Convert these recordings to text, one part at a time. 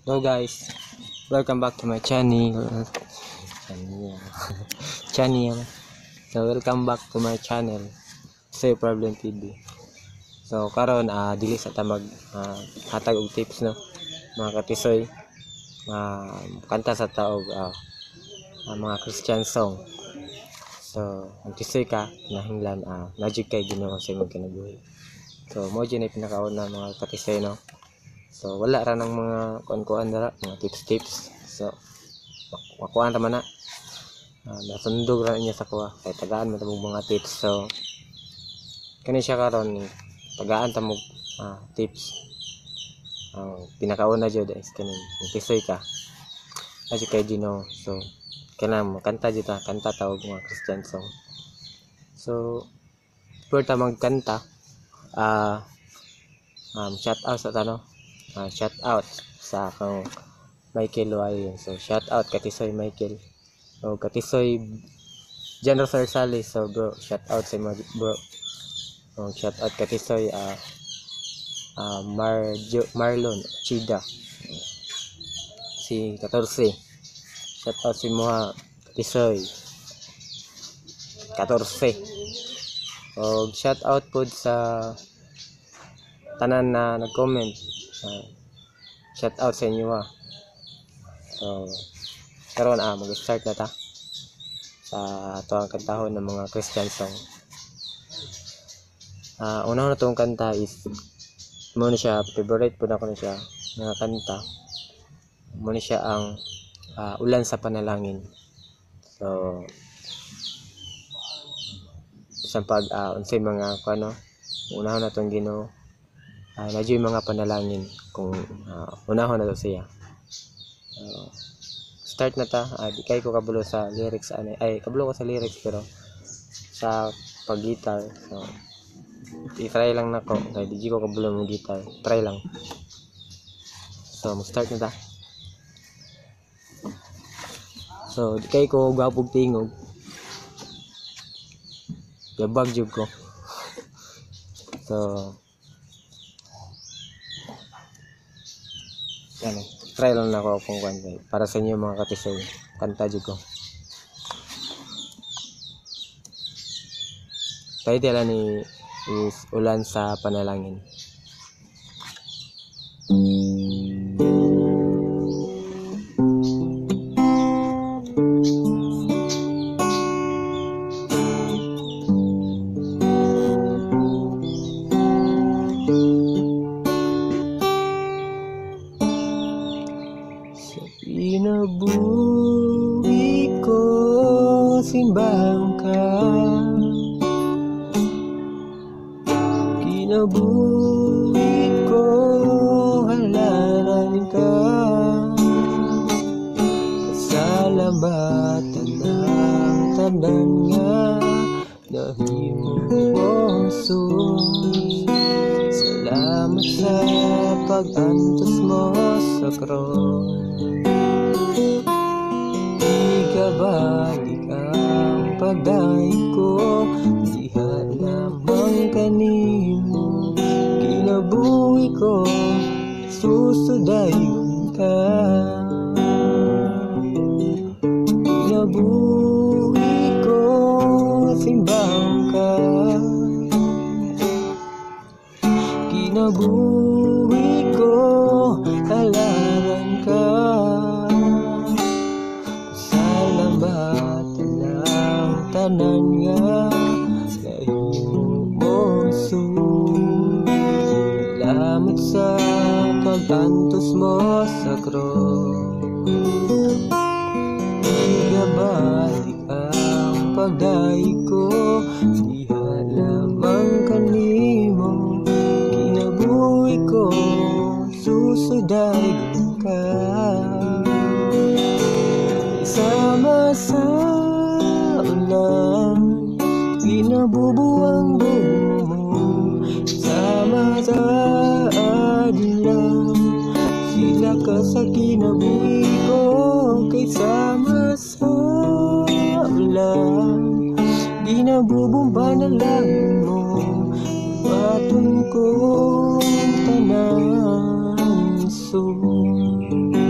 Hello guys, welcome back to my channel. Channel. Channel. So welcome back to my channel, Say Problem TV. So karon dili sa ta mag hatag og tips, no, mga katisoy. Kanta sa ta og mga Christian song. So ang tisoy ka kinahanglan naa jud kay Ginoo sa imong kinabuhi. So mao jud ni pinakauna, mga katisoy, no. So wala ra nang mga kuan-kuan dara, mga tips-tips. So makuan ra man na. Nasundog ra niya sa kuha kay tagaan man ta mga tips. So kani siya karon ni tagaan ta mo tips. Ang pinakauna jud is kani tisoy ka. Naa jud kay Ginoo. So kanang makanta jud ta, kanta ta og mga Christian song. So before ta magkanta, shout out sa ta, no? Shout out sa akong Michael Luayo. So shout out Katisoy Michael. So Katisoy John Rosar Sales. So bro, shout out sa imo, bro. So shout out Katisoy Marlon Chida. Si 14. Shout out sa imo Katisoy 14. O shout out pod sa tanan na nag-comment. Shout out sa inyo ha. So karon mag-start na ta sa ato ang kantahon ng mga Christian song. Una na tong kanta is mo na siya, favorite po na ko na siya nga kanta. Mo na siya ang Ulan sa Panalangin. So bisan pag unsay mga kuno, unahon na tong Ginoo. Naa juy mga panalangin kung unahon na to siya. Start na ta. Di kay ko kabulo sa lyrics ani. Ay, kabulo ko sa lyrics pero sa pag-guitar. So i-try lang nako kay di ko kabulo mo guitar. Try lang. So mo start na ta. So di kay ko gwapog tingog. Yabag jud ko. So ano, try lang na ako kung kanta para sa inyo mga katisoy, kanta jud ko. Title ani is Ulan sa Panalangin. Sa kinabuhi ko, simbang ka. Kinabuhi ko, halaran ka. Kasalamatan ang tanan nga nahimo mo, Jesus. Salamat sa pag-antos mo sa krus. Ikabalik ang pagdaig ko, diha lamang kanimo. Kinabuhi ko, susudayon ka. Kinabuhi ko, simbang ka. Kinabuhi ko, halaran ka. Salamatan ang tanan nga nahimo mo, Jesus. Salamat sa pag-antos mo sa krus. Igabalik ang pagdaig ko, diha lamang kanimo. Kinabuhi ko, susudayon ka. Sama sa ulan, kinabubuang bumo. Sama sa adlaw, sila ka sa kinabuhi ko. Kay sama sa ulan, ginabubong panalangin mo. Baton kong tanan, Jesus.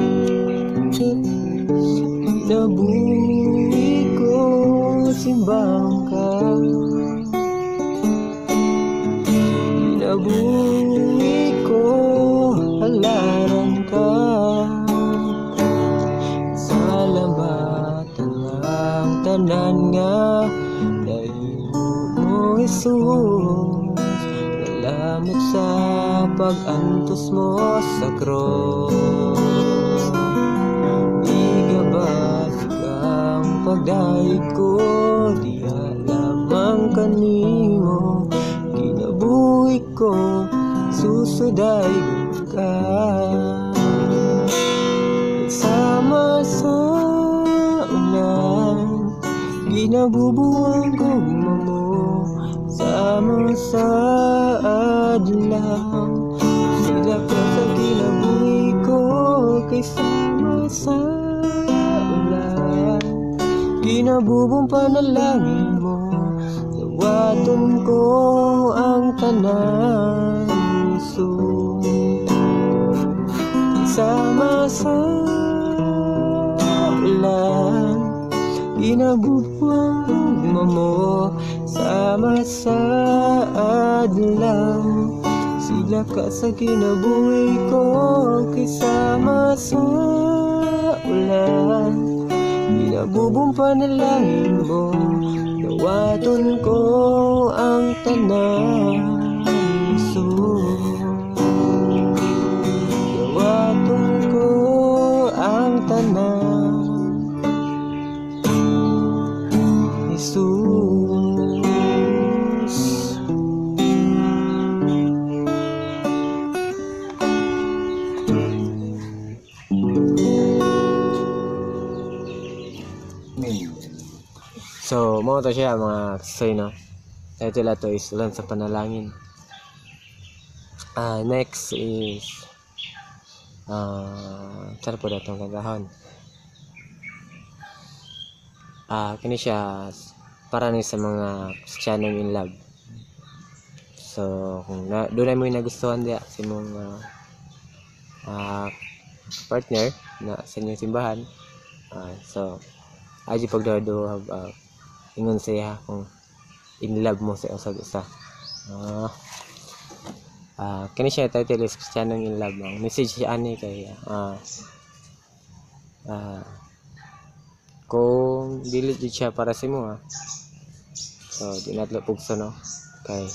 Kinabuhi ko simbang ka, kinabuhi ko halaran ka. Salamatan ang tanan nga nahimo mo, Jesus. Salamat sa pag-antos mo sa krus. Igabalik ang pagdayeg ko, diha lamang kanimo. Kinabuhi ko susuday ka. Sama sa ulan, ginabubuwang gugma mo. Sama sa adlaw, sila ka sa kinabuhi ko. Kay sama sa ulan, ginabubong panalangin mo. Dawaton ko ang tanan, Jesus. Sama sa ulan, ginabubuang gugma mo. Sama sa adlaw, sila ka sa kinabuhi ko. Kay sama sa ulan, ginabubong panalangin mo. Dawaton ko ang tanan, Jesus. Dawaton ko ang tanan, Jesus. So, mga to siya, mga kasoy, no? Title ato is Ulan sa Panalangin. Next is saan po datong kantahon? Kini siya para ni sa mga Kristiyanong in love. So, kung doon ay mo yung nagustuhan diya sa imong partner na sa inyong simbahan, so, aji pagduha-duha, ingon siya kung in love mo sa usag usa. Kini siya title is Kristiyanong in Love. Ang message siya ani kay kung dili jud siya para sa imo, so di natlo pugso, no? Kay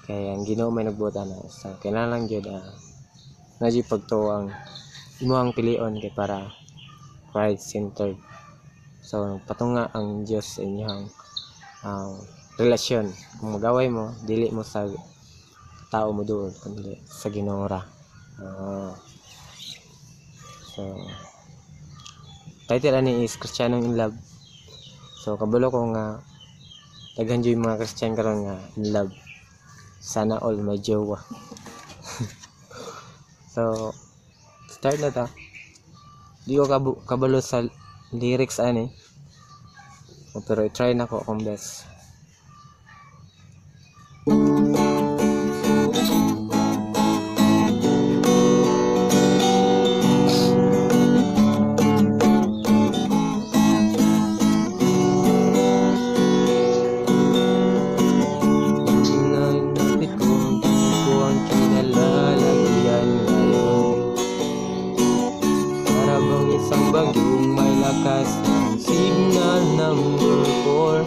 kay ang Ginoo may nagbuot ana. So kailangan jud na jud pagtuo ang imong pilion kay para Christ centered. So patunga ang Dios sa inyong relasyon. Kung magaway mo, dili mo sa tao mo doon, kundi sa Ginoo ra. So title ani is Kristiyanong in Love. So kabalo ko nga daghan jud mga Kristiyan karon nga in love. Sana all may jowa. So start na ta. Di ko kabalo sa lyrics ani, pero i-try na ko akong best. Napit ko ang kinalalagyan ngayon. Para bang isang bagyong may lakas ng signal number 4.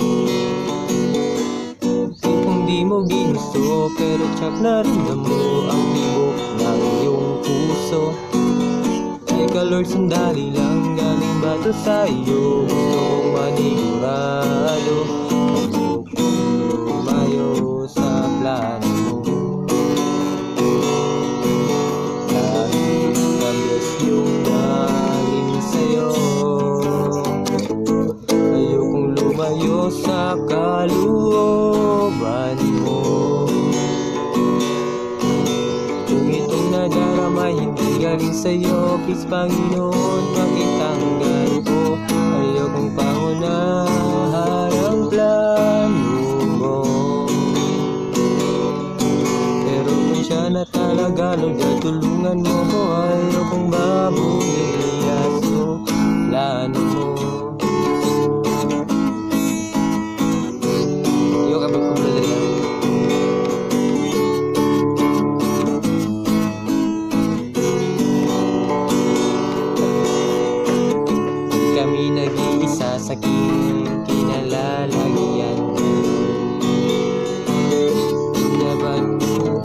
Kung di mo ginusto, pero tsak na rin mo ang tibok ng iyong puso. Teka Lord, sandali lang, galing ba to sa'yo? Gusto kong manigurado, ayokong lumayo sa plano mo. Dahil mabilis yung galing sa'yo, ayokong lumayo sa kalooban mo. Kung itong nadarama hindi galing sa'yo, please Panginoon, pakitanggal ko. Ayokong pangunahan ang plano mo. Pero kung siya na talaga talaga, Lord, tulungan mo ko. Ayokong babulilya sa plano mo. Iyo ka ba diri? Kami nag-iisa sa kinalalagyan. Laban mo.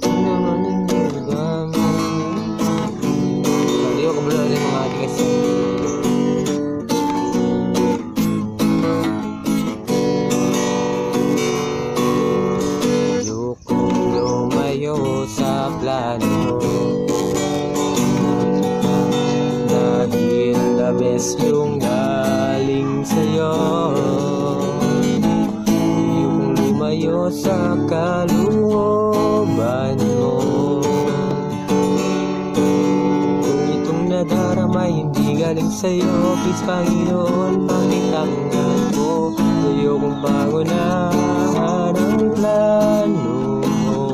Naman ang mo. Hindi ko kabalo rin mga kasi. Ayokong lumayo sa plano. Dahil the best yung galing sa'yo. Ayokong lumayo sa kalooban mo. Kung itong nadarama hindi galing sa'yo, please Panginoon, pakitanggal mo. Ayokong pangunahan ang plano mo.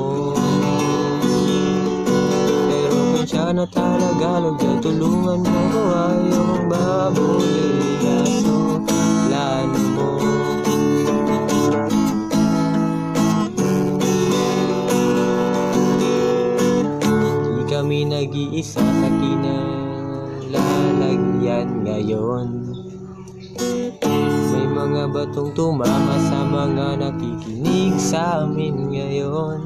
Pero kung siya na talaga, Lord, tulungan mo ko. Ayokong babulilya sa plano mo. Di kami nag-iisa sa kinalalagyan ngayon. May mga batong tumama sa mga nakikinig sa amin ngayon.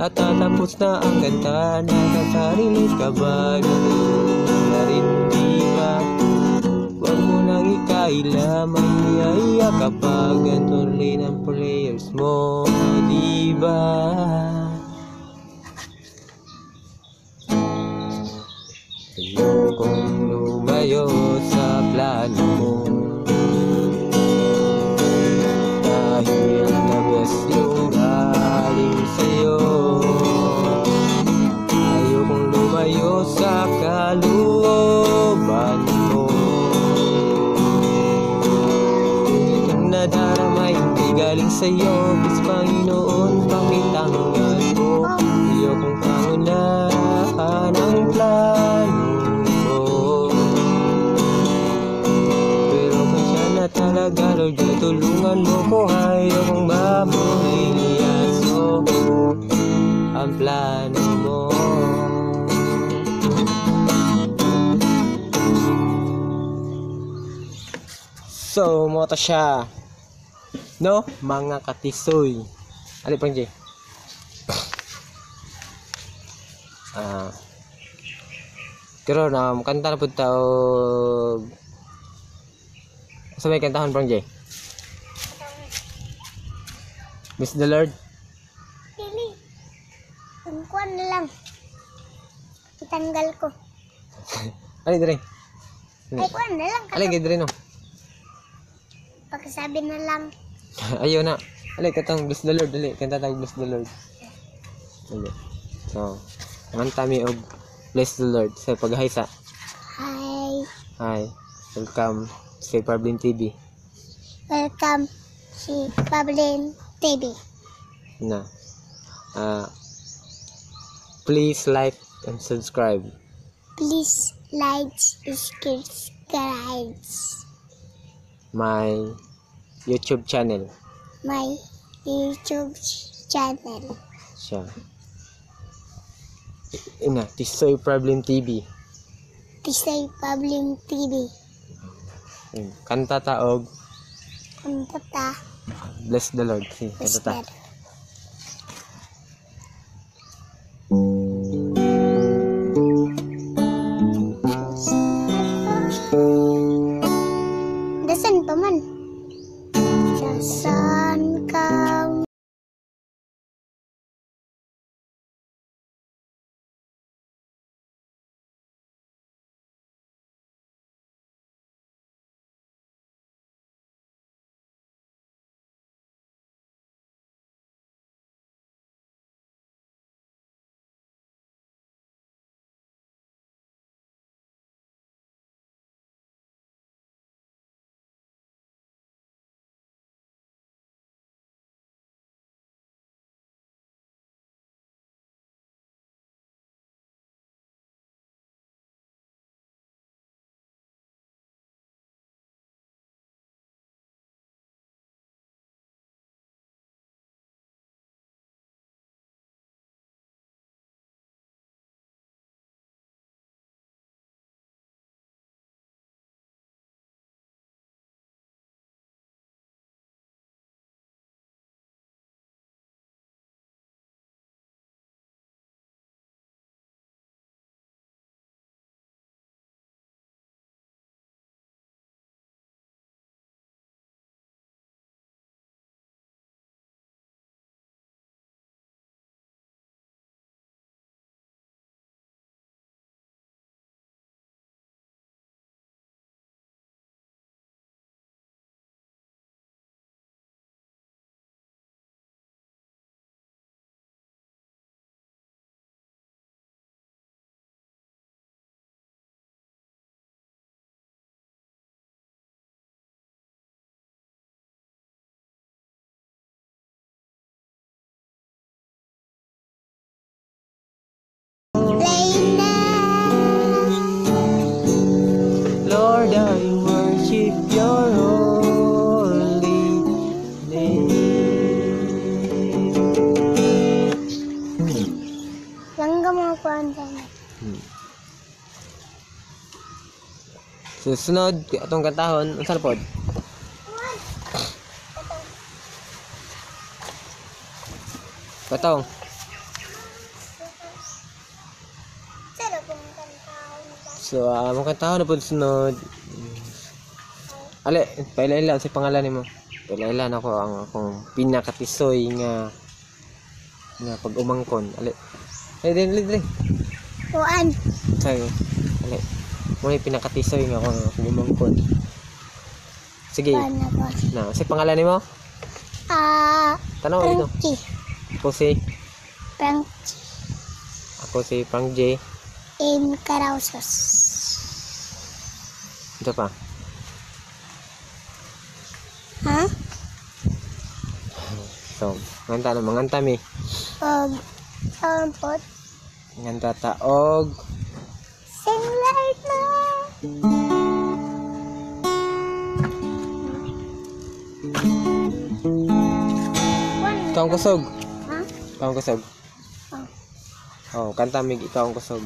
At tatapos na ang kanta, nakaka-relate ka ba? Ganun na rin, di ba? Huwag mo nang ikaila, mahihiya kapag ganito rin ang prayers mo, di ba? Ayokong lumayo sa plano mo. Dahil the best yung galing sa'yo. Ayokong lumayo sa kalooban mo. Kung itong nadarama hindi galing sa'yo, please Panginoon, pakitanggal mo. Ayokong pangunahan ang plano mo. Pero kung siya na talaga, Lord, tulungan mo ko. Ayokong babulilya so ang plano mo. So, moto siya. No, mga katisoy. Ali pang Jay. Pero na kanta na pud ta og sa may kantahon pang Jay. Miss the Lord. Dili. Ang kuwan na lang. Itanggal ko. Ali dire. Ay, kuwan na lang. Ali dire no. Pagkasabi na lang. Ayaw na. Ali katong bless the Lord dali, kanta tag bless the Lord. Dali. So, kanta mi og bless the Lord sa paghaysa. Hi. Hi. Welcome sa Problem TV. Welcome si Problem TV. Na. Please like and subscribe. Please like, subscribe my YouTube channel. My YouTube channel. Siya. Ina, Tisoy Problem TV. Tisoy Problem TV. Kanta ta og Kanta ta. Bless the Lord. Si, Bless kanta ta. the Lord. Dasan pa man. Dasan ka. So sunod atong kantahon, unsa na pod? Patong. Sino pong kantahon ba? So among kantahon na pod sunod. Ale, paila-ila sa pangalan nimo. Paila-ila nako ang akong pinakatisoy nga nga pag-umangkon. Ale. Ay, dili dili. Kuan. Sayo. Ale. Mo ni pinakatisoy nga ako nga pag-umangkon. Sige. Kuan na po. Na, sa pangalan nimo? Ah, Tanaw dito. Frankie. Ako si Frankie ako si Frank J. M. Carausos. Ito pa. Ha? So, nganta na manganta mi. Og sampot. Nganta ta og Sing like na. Ikaw ang kusog. Ha? Ikaw ang kusog. Oh. Oh, kanta mig ikaw ang kusog.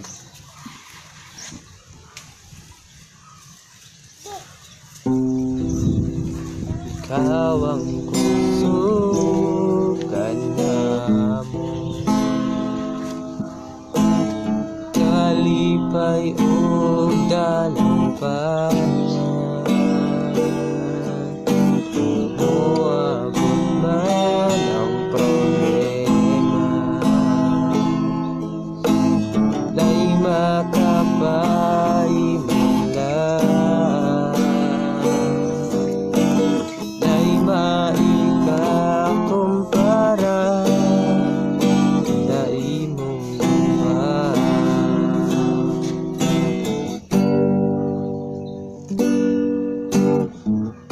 Ikaw ang kusog kanamo. Kalipay og dalampanan. Moabot man ang problema, lay makapay lang, lay maikakumpara sa imong gugma.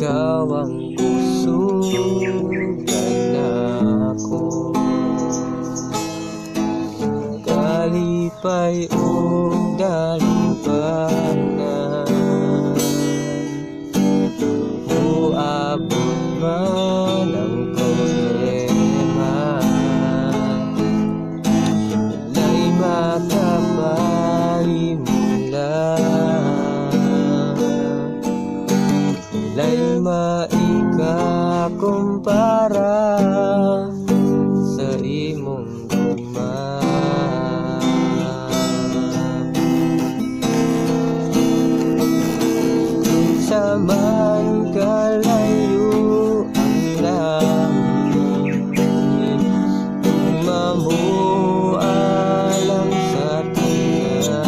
Ikaw ang kusog nako, kalipay ug dalampanan. Moabot man ang problema, lay makapay mo lang, lay maikakumpara sa imong gugma. Sa man kalayo ang langit, gugma mo alang sa tanan.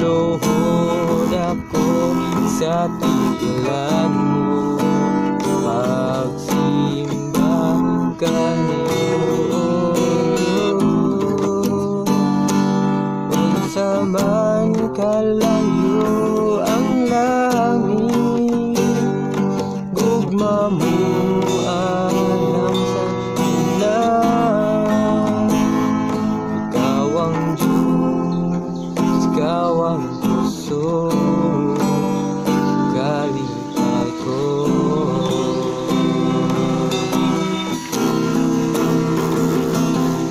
Uluhod ako sa tiilan mo, pagsimba kanimo, Diyos. Unsa man kalayo ang langit, gugma mo alang sa tanan. Ikaw ang Diyos, ikaw ang kusog, kalipay ko.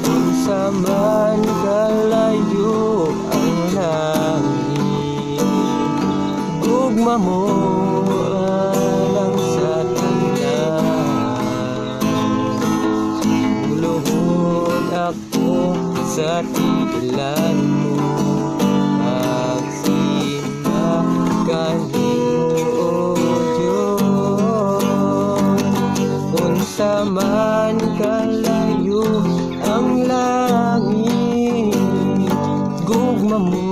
Unsa man kalayo ang langit, gugma mo alang sa tanan. Uluhod ako sa tiilan mo, pagsimba kanimo, O Diyos. Unsa man kalayo ang langit, gugma mo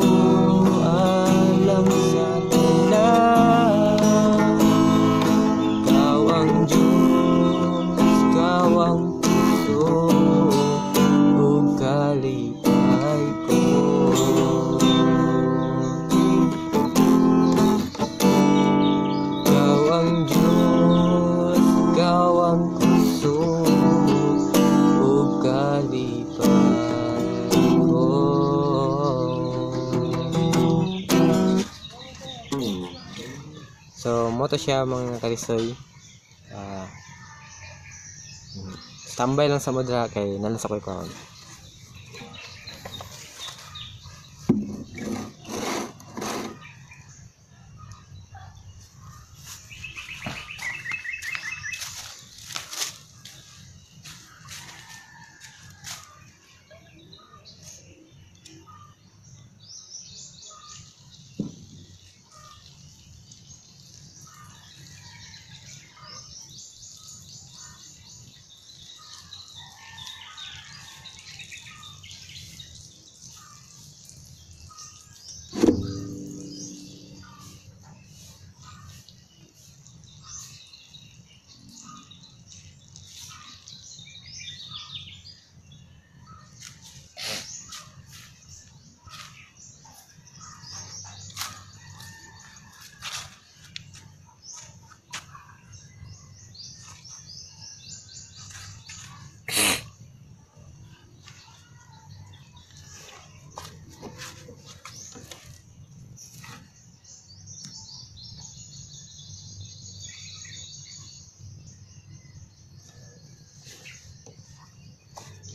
alang sa tanan. Ikaw ang Diyos, ikaw ang puso, ug kalipay ko. Ikaw ang Diyos, ikaw ang puso, ug kalipay ko. So, mo to siya mga kalisoy. Standby lang sa mudra kay nalang sa ko'y kaon.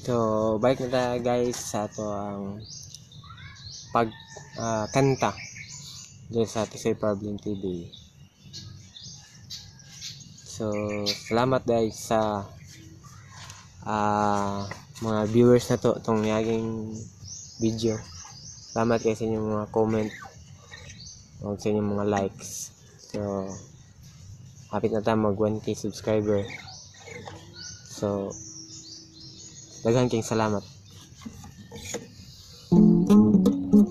So, balik na ta guys sa ato ang pag kanta dito sa Tisoy Problem TV. So, salamat guys sa mga viewers na to itong yaging video. Salamat kayo sa inyong mga comment o sa inyong mga likes. So, hapit na ta mag 1K subscriber. So, daghan kayong salamat.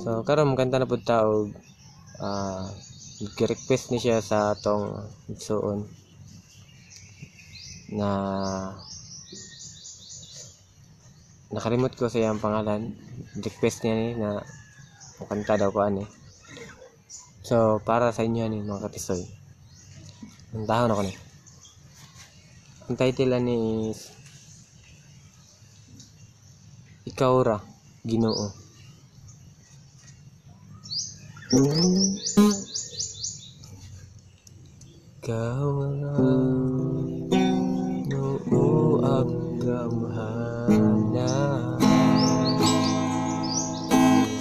So, karon magkanta na pud ta og request ni siya sa atong igsuon na nakalimot ko sa iyang pangalan. Request niya ni na mukanta daw ko ani. So, para sa inyo ni mga katisoy. Kantahon ako ni. Ang title ani is Ikaw Ra, Ginoo. Ikaw ra, Ginoo, ang gamhanan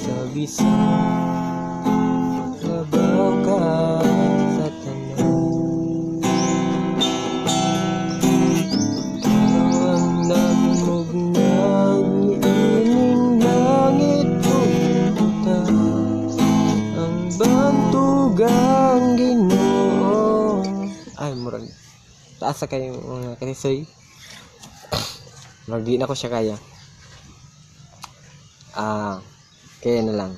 sa bisan labaw ka sa tanan. Ikaw ang nagmugnag niining langit ug yuta, ang bantugang Ginoo. Ay, murag taas sa kayo mga katisoy. Murag di na ko siya kaya. Kaya na lang.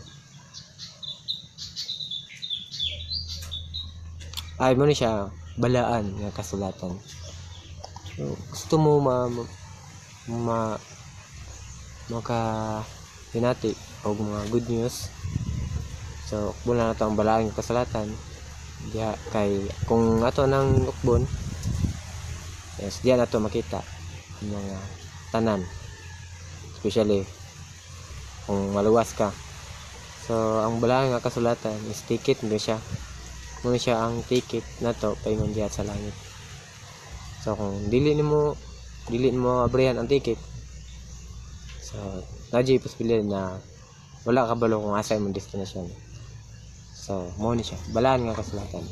Ay, mo ni siya balaan nga kasulatan. So, gusto mo ma, ma maka pinati og mga good news. So, ukbon na nato ang balaan nga kasulatan. Diha kay kung ato nang ukbon, yes, diha nato makita ang mga tanan. Especially kung maluwas ka. So, ang balaan nga kasulatan is ticket mo siya. Mo siya ang ticket nato paingon diha sa langit. So, kung dili nimo abrihan ang ticket, so naa jud posibilidad na wala ka balo kung asa imong destinasyon. So, mo ni siya balaan nga kasulatan.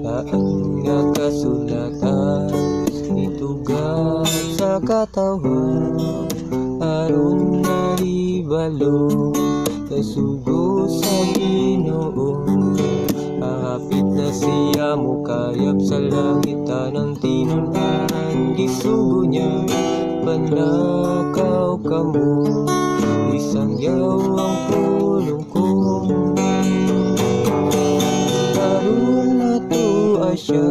Balaan nga kasulatan itugad sa katawan, aron mahibalo kasugo sa Ginoo. Hapit na siya mukayab sa langit, tanang tinun-an gisugo niya, panlakaw kamo, isang yaw ang pulong ko. Karon na tuwa siya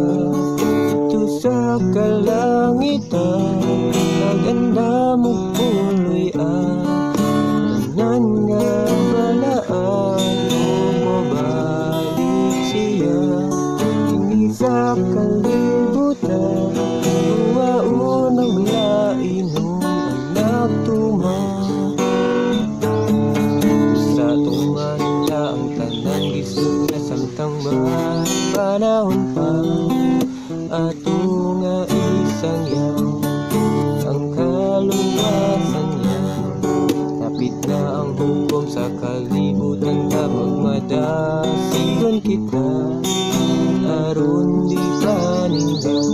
dito sa kalangitan, naganda mo puloy ang tanan nga balaan. Mobalik siya ini sa kalibutan, kuwaon ang lainon ang nagtuma. Sa tungan ta ang tanan gisuga samtang may panahon pa, ato nga isang yaw ang kaluwasan niya. Kapit na ang hukom sa kalibutan ta, magmadasigon kita aron di paninggan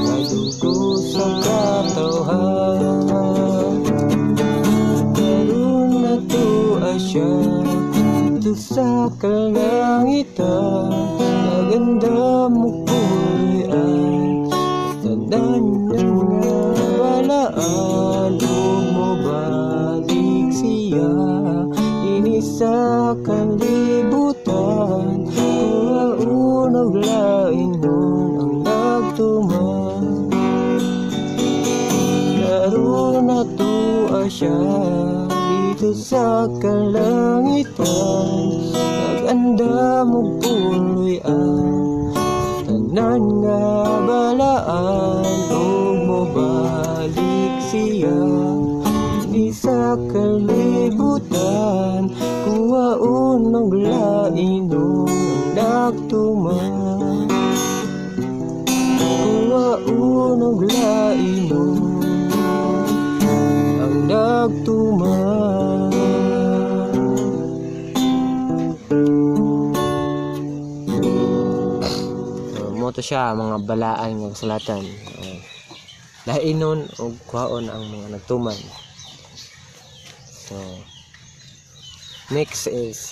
kadugo sa katawhan. Karon na tuwa siya dito sa kalangitan, naganda mo puloy tanan nga balaan. Ug mobalik siya ini sa kalibutan, kuwaon og lainon ang nagtuma. Karon na tuwa siya dito sa kalangitan, naganda mo puloy ang tanan nga balaan. Ug mobalik siya ini sa Kalibutan, kuwaon og lainon ang nagtuman. Kuwaon og lainon ang nagtuman. So, mo to siya mga balaan nga kasulatan. Lainon og kuhaon ang mga nagtuman. So next is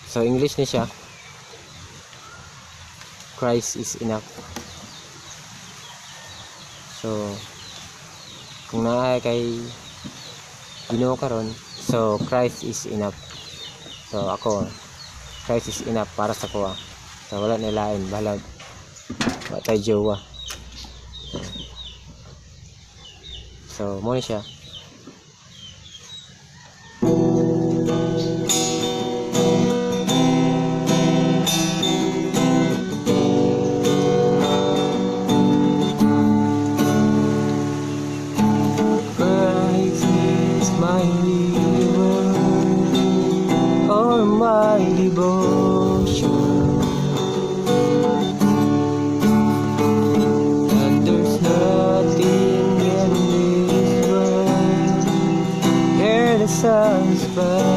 so English ni siya, Christ is enough. So kung naa kay Ginoo karon, so Christ is enough. So ako, Christ is enough para sa kuha. So wala na lain, balag wa tay jowa. So mo ni siya. Christ is my river or my devotion, and there's nothing in this world here to satisfy.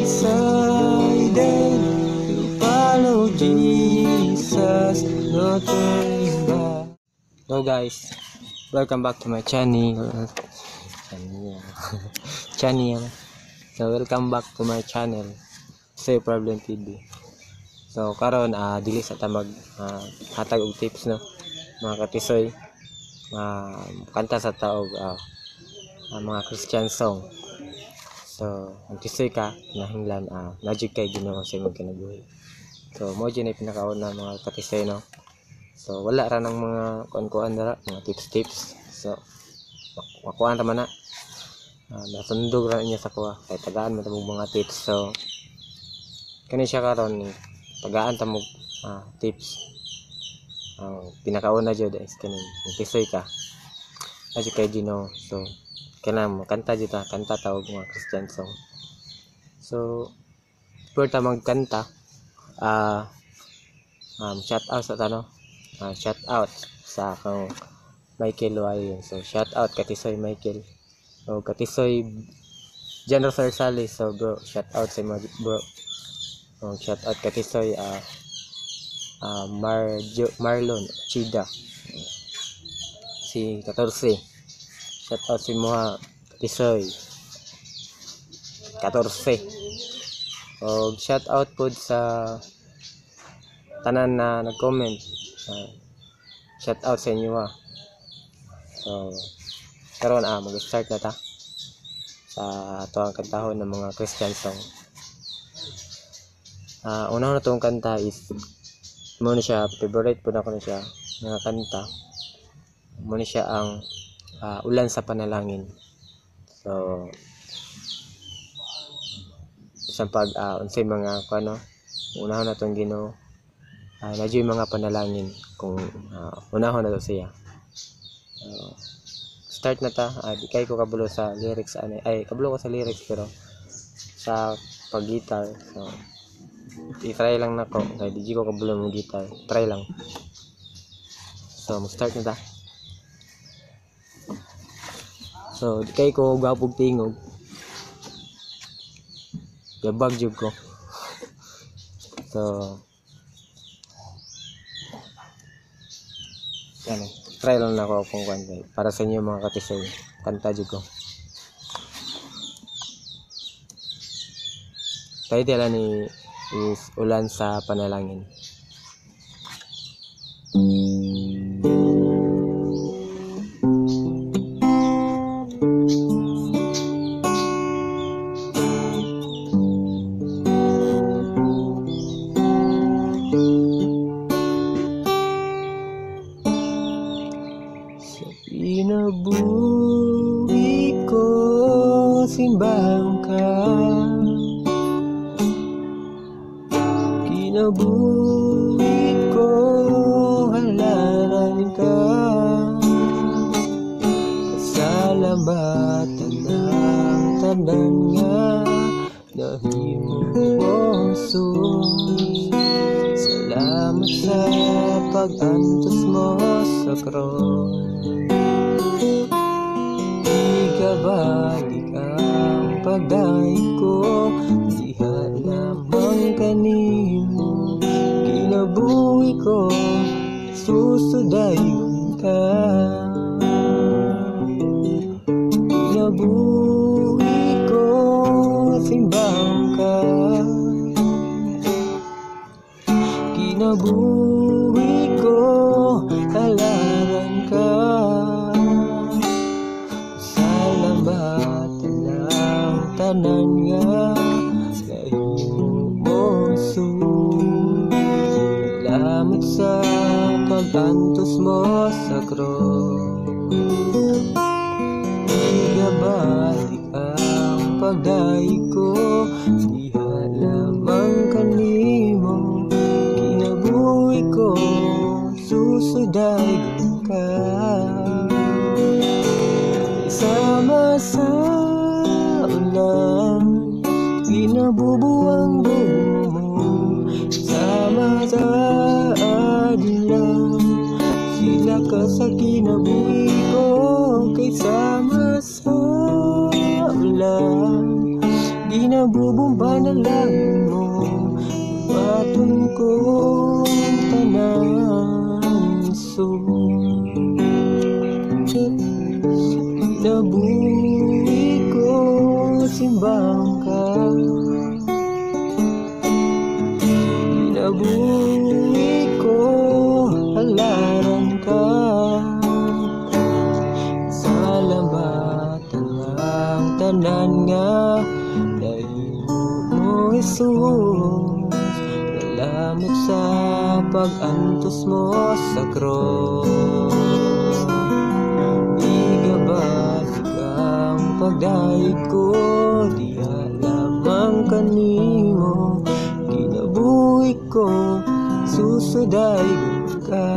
Decided to follow Jesus, no turning back. Hello guys, welcome back to my channel. Channel. So welcome back to my channel, Say Problem TV. So karon dili sa ta mag hatag og tips no, mga katisoy. Kanta sa ta og mga Christian song. So ang tisoy ka kinahanglan najud kay Ginoo sa imong kinabuhi. So mo jud ni pinakauna mga katisoy no. So wala ra nang mga kuan-kuan dara, mga tips-tips. So makuan ra man na. Nasundog ra niya sa kuha kay tagaan man ta mog mga tips. So kani siya karon tagaan ta mog tips. Ang pinakauna jud is kaning tisoy ka. Adyo kay Ginoo. So kailangan mo kanta jud ta, kanta ta og mga Christian song. So before ta magkanta, shout out sa tano. Shout out sa akong Michael Wayo. So shout out Katisoy Michael. So Katisoy John Rosar Sali. So bro, shout out sa mga bro. So, shout out Katisoy Marlon Chida. Si 14. Shout out si Moha Katisoy 14. Og shout out pod sa tanan na nag-comment. Shout out sa inyo ha. So karon mag-start na ta sa ato ang kantahon ng mga Christian song. Una na tong kanta is mo na siya, favorite po na ko na siya nga kanta. Mo na siya ang Ulan sa Panalangin. So isang pag unsay mga kuno, unahon na tong Ginoo, na jud mga panalangin kung unahon na to siya. Start na ta. Di kay ko kabulo sa lyrics ani, ay kabulo ko sa lyrics pero sa pag-guitar. So i-try lang nako kay di ko kabulo mo guitar, try lang. So mo-start na ta. So di kay ko gwapog tingog, yabag jud ko. So yan, try lang nako kung kanta para sa inyo mga katisoy, kanta jud ko. Title ani is Ulan sa Panalangin. Sa kinabuhi ko, simbang ka. Kinabuhi ko, halaran ka. Kasalamatan ng tanan nga nahimo mo, Jesus. Salamat sa pag-antos mo sa krus. Ikabalik ang pagdaig ko, diha lamang kanimo. Kinabuhi ko, susudayon ka. Kinabuhi ko, simbang ka. Kinabuhi ko, halaran ka. Salamat ang tanan nga nahimo mo, Jesus. Salamat sa pag-antos mo sa krus. Igabalik ang pagdaig ko, diha lamang kanimo. Kinabuhi ko, susudayon ka. Sama sa ulan, kinabubuang bumo. Sama sa adlaw, sila ka sa kinabuhi ko. Kay sama sa ulan, ginabubong panalangin mo. Baton ko tanan, so kinabuhi ko, simbang ka. Kinabuhi ko, halaran ka. Salamat ang tanan nga nahimo mo, Jesus. Salamat sa pag-antos mo sa krus. Igabalik ang pagdayo. ko, diha lamang kanimo. Kinabuhi ko, susuday ka.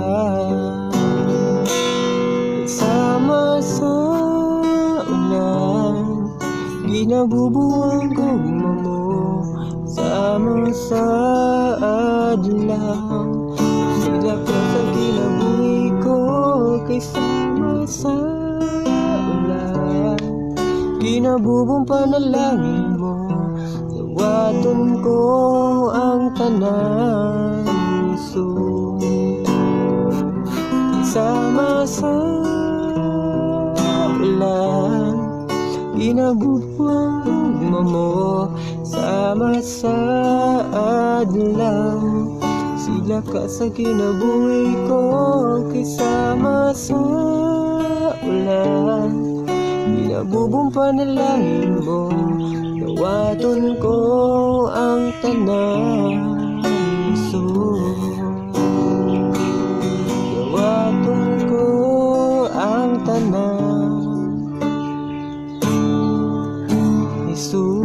Sama sa ulan, ginabubuwang gugma mo. Sama sa adlaw, sila ka sa kinabuhi ko. Kay sama sa ulan, ginabubong panalangin mo. Dawaton ko ang tanan, Jesus. Sama sa ulan, ginabubong gugma mo. Sama sa adlaw, sila ka sa kinabuhi ko. Kay sama sa ulan, ginabubong panalangin mo. Dawaton ko ang tanan, Jesus. Dawaton ko ang tanan, Jesus.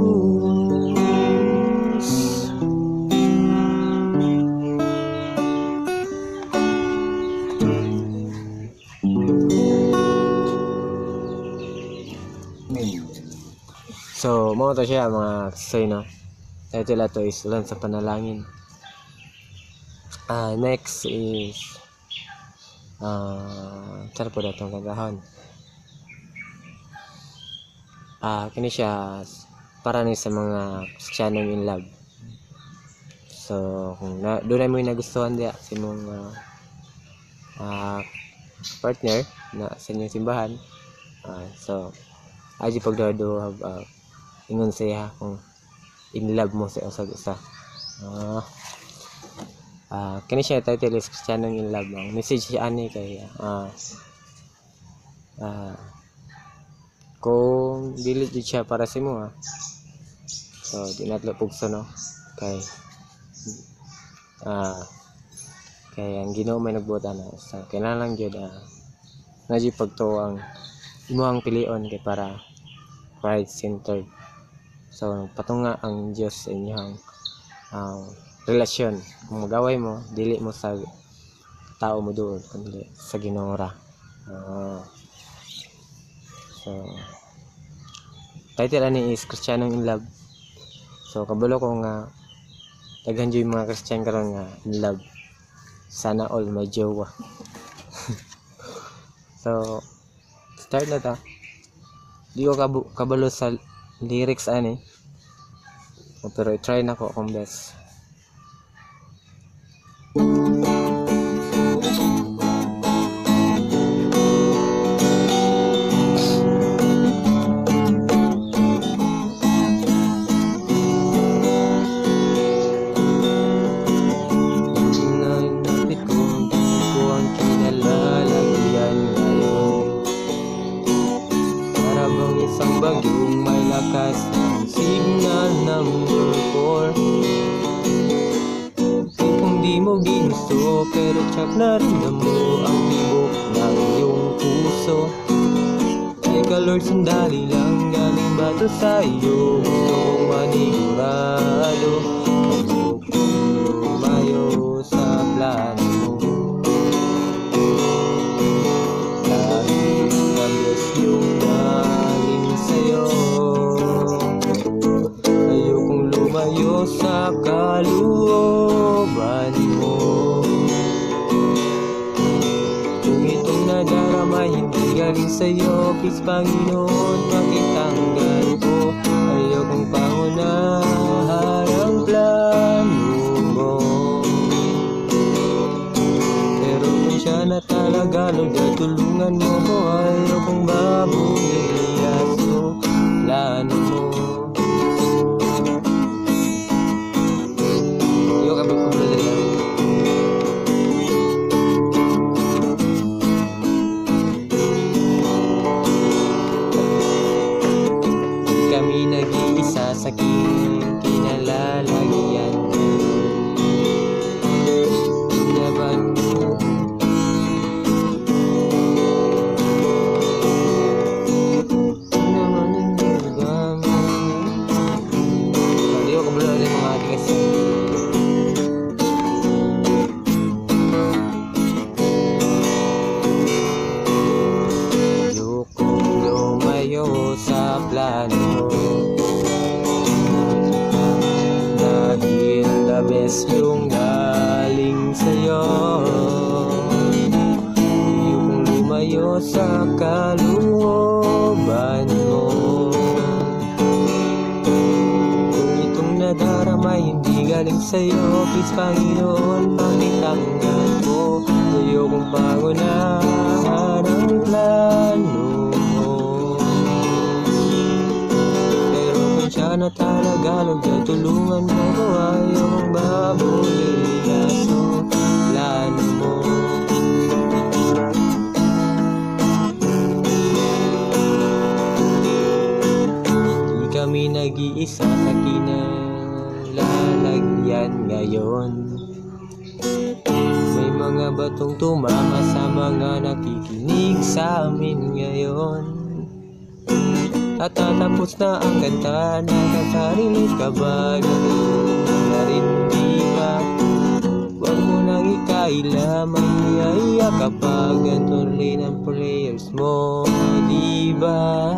So, mao to siya mga kasoy, no? Title ato is Ulan sa Panalangin. Next is saan po datong kantahon? Kini siya para ni sa mga Kristiyanong in love. So, kung doon ay mo nagustuhan diya sa imong partner na sa inyong simbahan, so aji pagdado ingon siya kung in love mo sa usag usa. Kini siya title is Kristiyanong in Love. Ang message siya ani kay kung dili jud siya para sa imo, so di natlo pugso, no? Kay kay ang Ginoo may nagbuot ana. So kailangan lang jud na jud pagtuo ang imong pilion kay para Christ centered. So patunga ang Dios sa inyong relasyon. Kung magaway mo, dili mo sa tao mo doon, kundi sa Ginoo ra. So title ani is Kristiyanong in Love. So kabalo ko nga daghan jud mga Kristiyan karon nga in love. Sana all may jowa. So start na ta. Di ko kabalo sa lyrics ani. Pero i-try na ko akong best. Napit ko ang kinalalagyan ngayon. Para bang isang bagyong may lakas ng signal number 4. Kung di mo ginusto, pero tsak na rin mo ang tibok ng iyong puso. Teka Lord, sandali lang, galing ba to sa iyo? Gusto kong manigurado, ayokong lumayo sa plano mo. Dahil the best yung galing sa'yo, ayokong lumayo sa kalooban mo. Kung itong nadarama hindi galing sa'yo, please Panginoon, pakitanggal ko. Ayokong pangunahan ang plano mo. Pero kung siya na talaga, Lord, tulungan mo ko. Ayokong mabuhay sa plano mo. Ayoko ba kung kami nag-iisa sa kinalalagyan. Laban mo. Naman ang best yung galing sa'yo. Ayokong lumayo sa kalooban mo. Kung itong nadarama hindi galing sa'yo, please, Panginoon, pakitanggal mo. Ayokong pangunahan ang plano mo. Pero kung siya na talaga, Lord, tulungan mo ko. Ayokong mabulilyaso plano mo. Di kami nag-iisa sa kinalalagyan ngayon. May mga batong tumama sa mga nakikinig sa amin ngayon. At tatapos na ang kanta, nakaka-relate ka ba? Ganun na rin, di ba? Huwag mo nang ikaila, maiiyak kapag ganito rin ang prayers mo, di ba?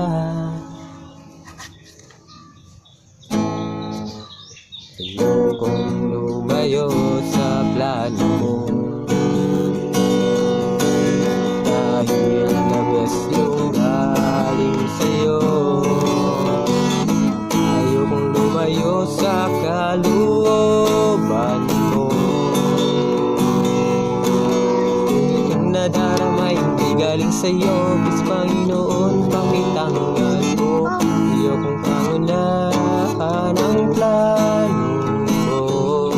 Ayokong lumayo sa plano mo. Dahil the best yung galing sa'yo. Ayokong lumayo sa kalooban mo. Kung itong nadarama hindi galing sa'yo, please, Panginoon, pakitanggal mo. Ayokong pangunahan ang plano mo.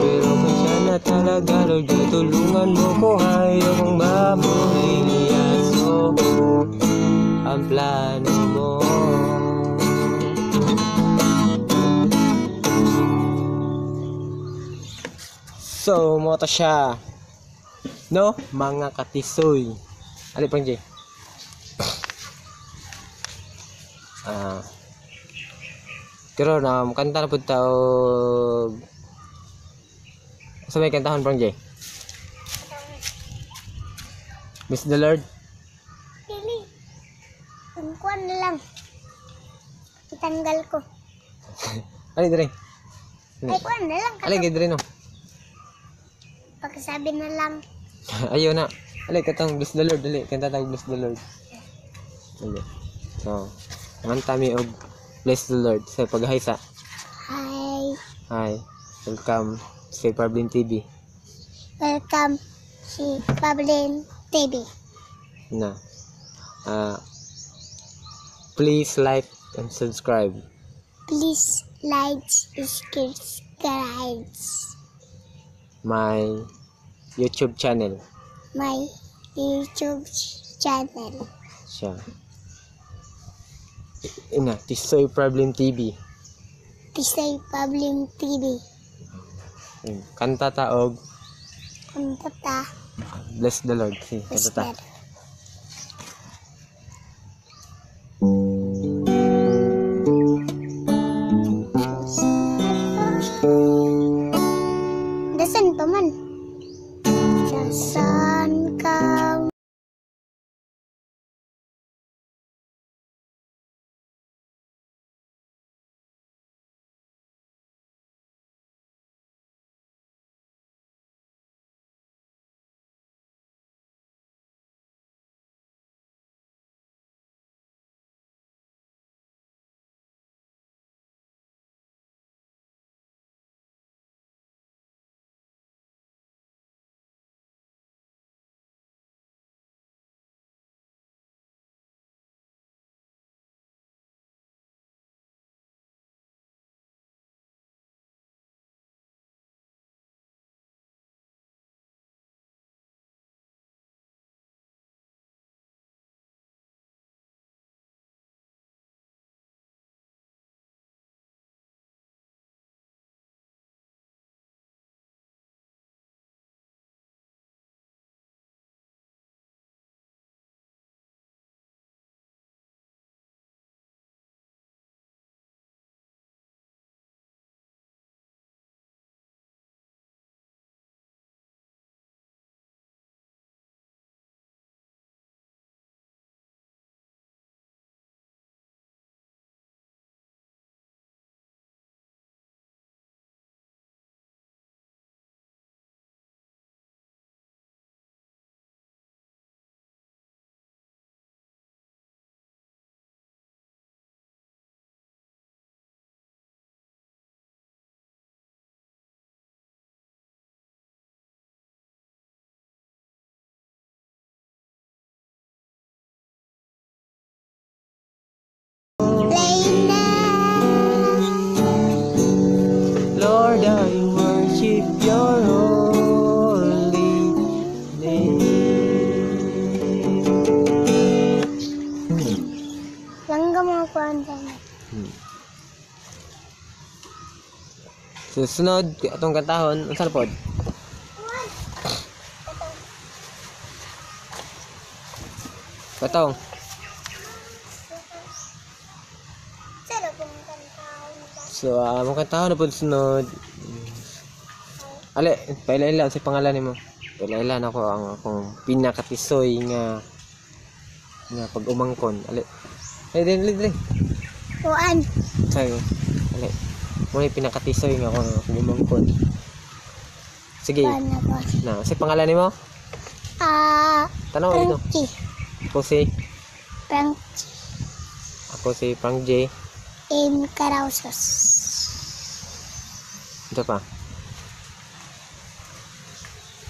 Pero kung siya na talaga, Lord, tulungan mo ko. Ayokong mabulilyaso ang plano mo. So, mao to siya. No? Mga katisoy. Ali pang J. Pero na kanta na pud ta og sa may kantahon, pang J. Miss the Lord. Dili. Ang kuwan na lang. Itanggal ko. Ali dire. Ay, kuwan na lang. Ali kay dire, no. Pagkasabi na lang. Ayaw na. Ali katong Bless the Lord, dali kanta tag Bless the Lord. Ali. So, kanta mi og Bless the Lord sa pag-hi sa. Hi. Hi. Welcome sa Problem TV. Welcome si Pablin TV. Na. Please like and subscribe. Please like, subscribe my YouTube channel. My YouTube channel. Siya. Ina, Tisoy Problem TV. Tisoy Problem TV. Ayun. Kanta ta og Kanta ta. Bless the Lord. Sige, kanta ta. Bless. Dasan pa man. Dasan ka. Kuan sa man. So sunod atong kantahon, unsa na pod? Kuan. Katong. Sino kung kantahon ba? So among kantahon na pod sunod. Ale, paila-ila sa pangalan nimo. Paila-ila nako ang akong pinakatisoy nga nga pag-umangkon. Ale. Ay, dili dili. Kuan. Sayo. Ale. Mo ni pinakatisoy nga ako pag-umangkon. Sige. Kuan na ko. Na, sa pangalan nimo? Tanaw dito. Frankie. Ako si Frankie. Ako si Frank J. M. Carausos. Ito pa.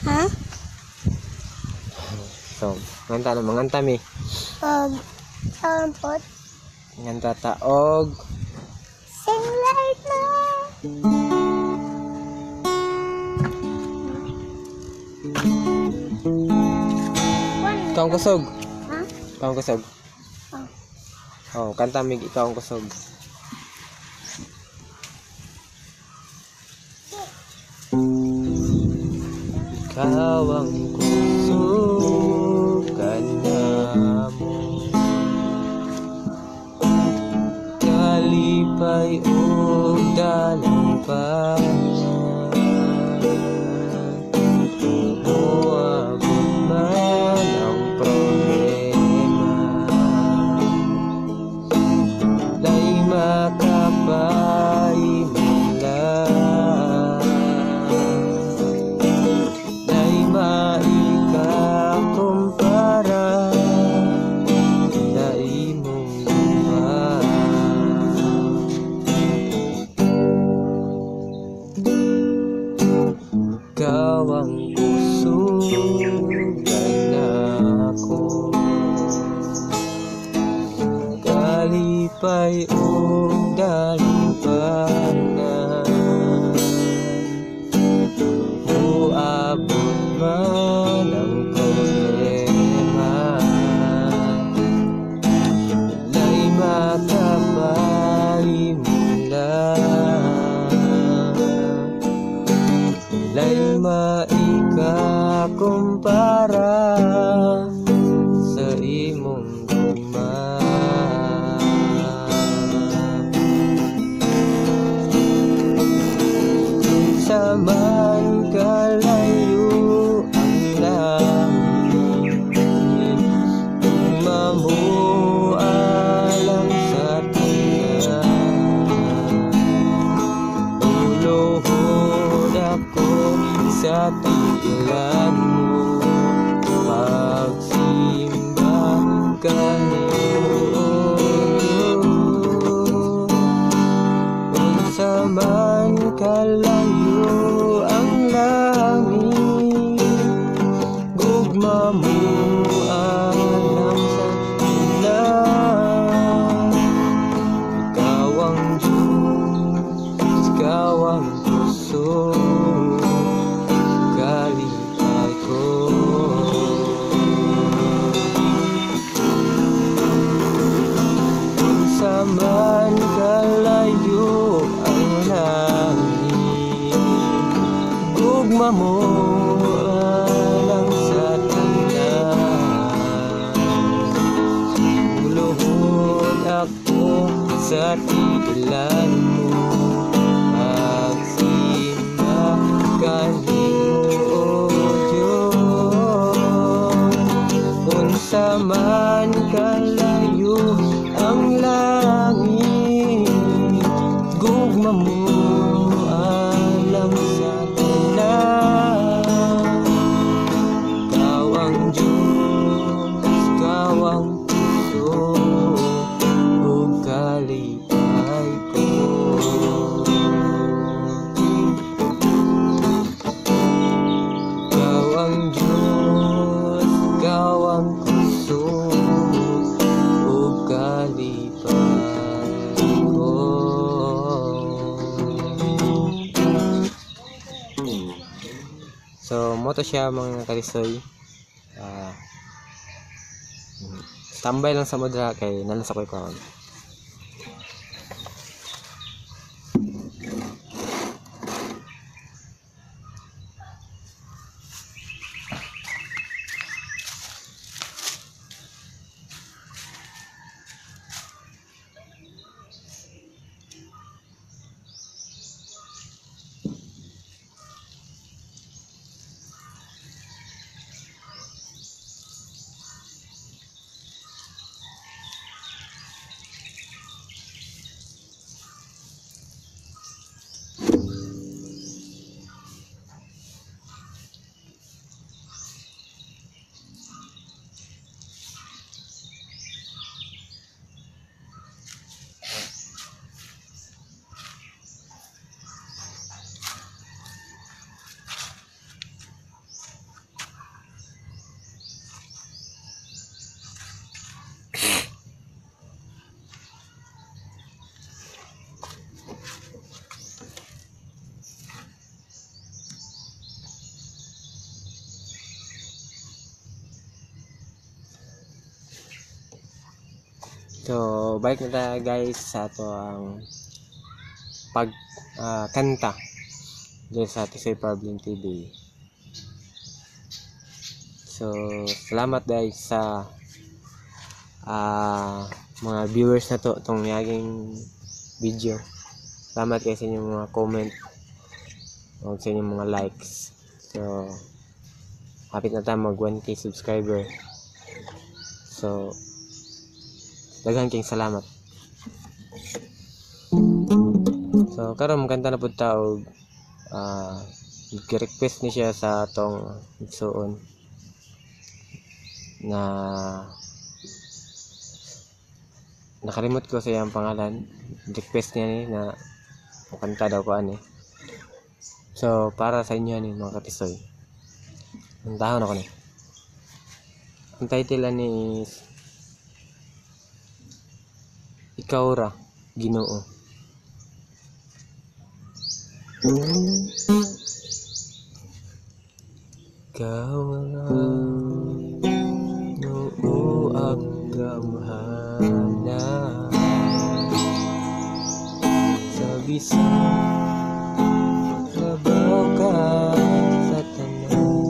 Ha? So, nganta na manganta mi. Og saan po? Nganta ta og Sing like na. Ikaw ang kusog. Ha? Ikaw ang kusog. Oh. Oh, kanta mig ikaw ang kusog. Ikaw ang kusog kanamo. Kalipay og dalampanan. Moabot man ang problema, lay makapay man lang, lay maikakumpara sa imong gugma. Ikaw ang kusog nako, kalipay og dalampanan. Moabot man ang problema, lay makapay mo lang, lay maikakumpara sa imong gugma. Sa man kalayo ang langit, gugma mo alang sa tanan. Uluhod ako sa tiilan mo, pagsimba kanimo. Unsa man kalayo ang langit, gugma mo alang sa tanan. Ikaw ang Diyos, ikaw ang kusog, kalipay ko. Unsa man kalayo ang langit, gugma mo alang sa tanan. Uluhod ako sa tiilan mo, pagsimba kanimo, O Diyos. Unsa man kalayo ang langit, gugma mo alang sa tanan. Ikaw ang Diyos, ikaw ang puso, ug kalipay ko. Ikaw ang Diyos, ikaw ang puso, ug kalipay ko. So, moto siya mga kalisoy. Standby lang sa mudra kay nalang sa koy karon. So balik na tayo guys sa ato ang pag kanta dito sa Tisoy Problem TV. So salamat guys sa mga viewers na to itong yaging video. Salamat kayo sa inyong mga comment o sa inyong mga likes. So hapit na tayo mag 1K subscriber. So daghan kayong salamat. So karon magkanta na pud ta og request ni siya sa atong igsuon na nakalimot ko sa iyang pangalan. Request niya ni na mukanta daw ko ani. So para sa inyo ni mga katisoy. Kantahon ako ni. Ang title ani is Ikaw Ra, Ginoo. Ikaw ra, Ginoo, ang gamhanan sa bisan labaw ka sa tanan.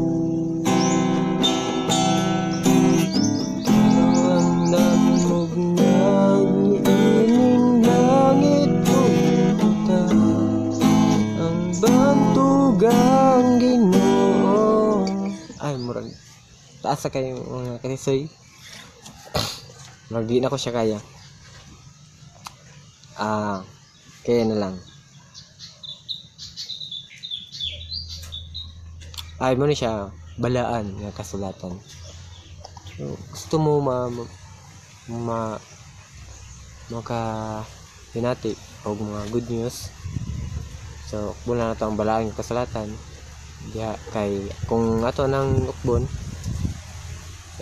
Ikaw ang nagmugnag niining langit ug yuta, ang bantugang Ginoo. Ay, murag taas sa kayo mga katisoy. Murag di na ko siya kaya. Kaya na lang. Ay, mo ni siya balaan nga kasulatan. So, gusto mo ma maka hinati og mga good news. So, ukbon na nato ang balaan nga kasulatan. Diha kay kung ato nang ukbon,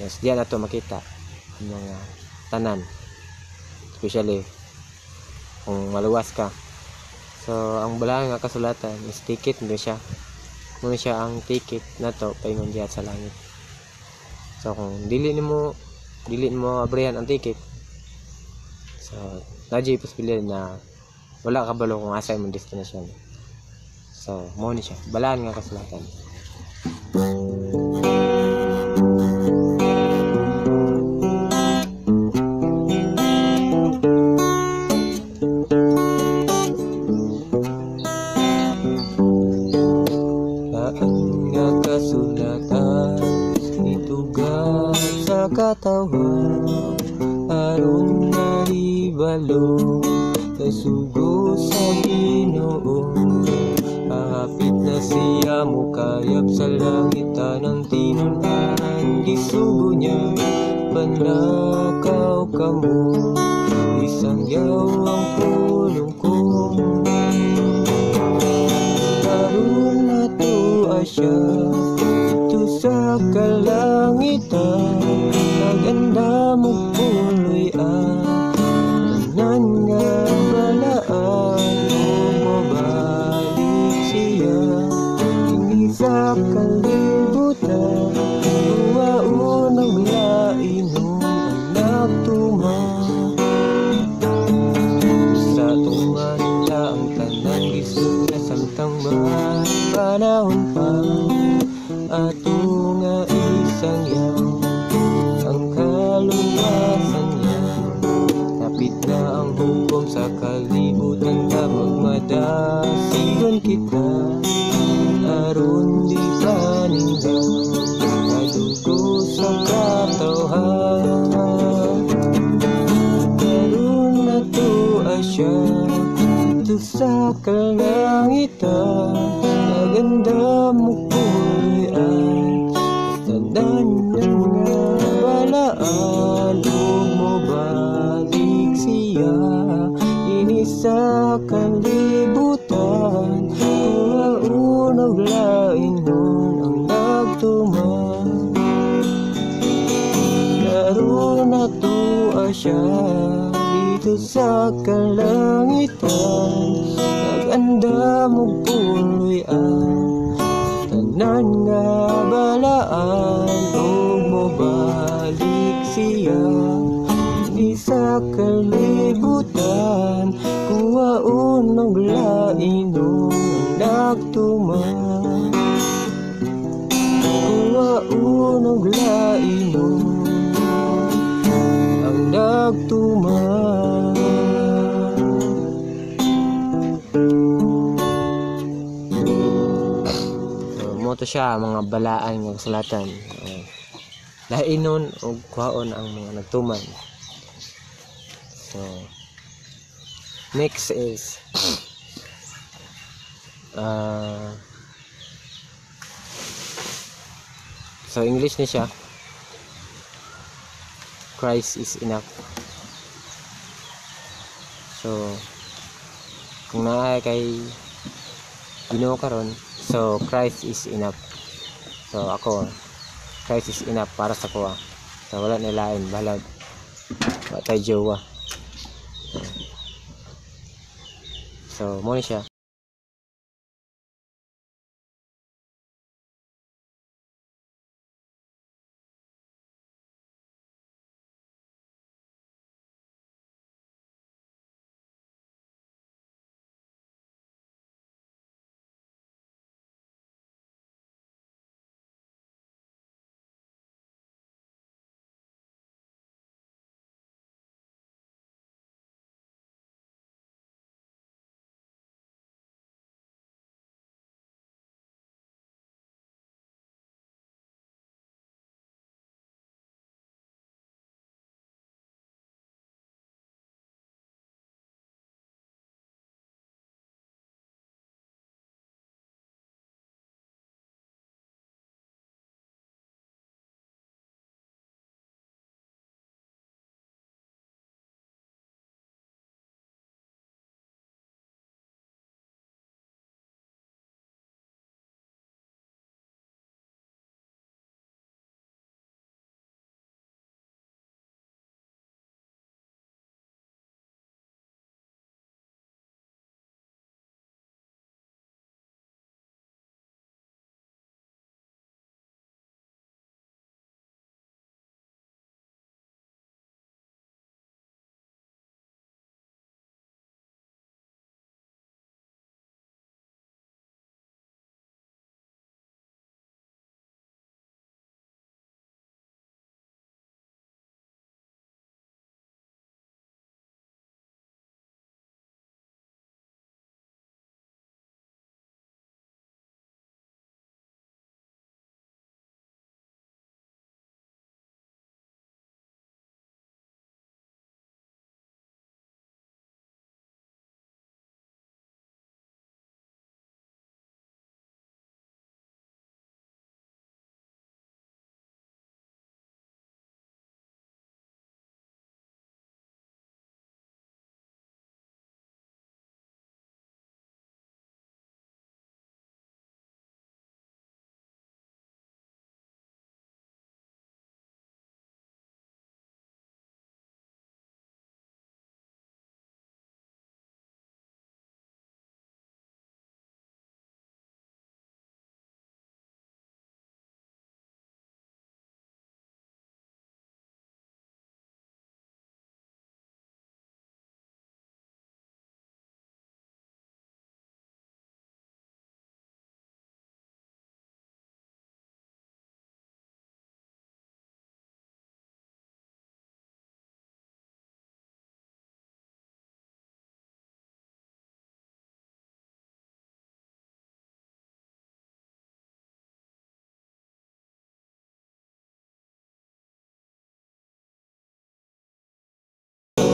yes, diha nato makita ang mga tanan. Especially kung maluwas ka. So, ang balaan nga kasulatan is ticket na siya. Muna siya ang ticket nato paingon diha sa langit. So kung dili nimo abrihan ang ticket, so naa jud posibilidad na wala ka balo kung asa imong destinasyon. So mao ni siya balaan nga kasulatan. Balaan nga kasulatan itugat sa katawan aron mahibalo sa sugo sa Ginoo. Hapit na siya mukayab sa langit, tanang tinun-an gisugo niya panlakaw kamo, isangyaw ang pulong ko. Karon natua siya dito sa kalangitan, kaganda mo puloy ang tanan nga balaan, mobalik siya ini sa kalibutan, kuwaon ang lainon ang nagtuma. Sa tunga nila ang tanan gisud na samtang may panahon pa, ato nga isangyaw ang kaluwasan niya. Kapit na ang hukom sa kalibutan, ta magmadasigon kita aron di paninggaw kadugo sa katawhan. Karon natua siya dito sa kalangitan, naganda mo puloy-an tanan nga balaan, ug mobalik siya ini sa kalibutan, kuwaon og lainon ang nagtuma. Karon natua siya dito sa kalangitan, naganda mo puloy-an tanan nga balaan, ug mobalik siya ini Sa kalibutan, kuwaon og lainon ang nagtuman. Kuwaon og lainon ang nagtuman. So, mao to siya mga balaan nga kasulatan. Lainon og kuhaon ang mga nagtuman. So, next is so English ni siya. Christ is enough. So, kung naa kay Ginoo karon, so Christ is enough. So ako, Christ is enough para sa kuha. So wala na lain balag. Wa tay jowa. So mo ni siya.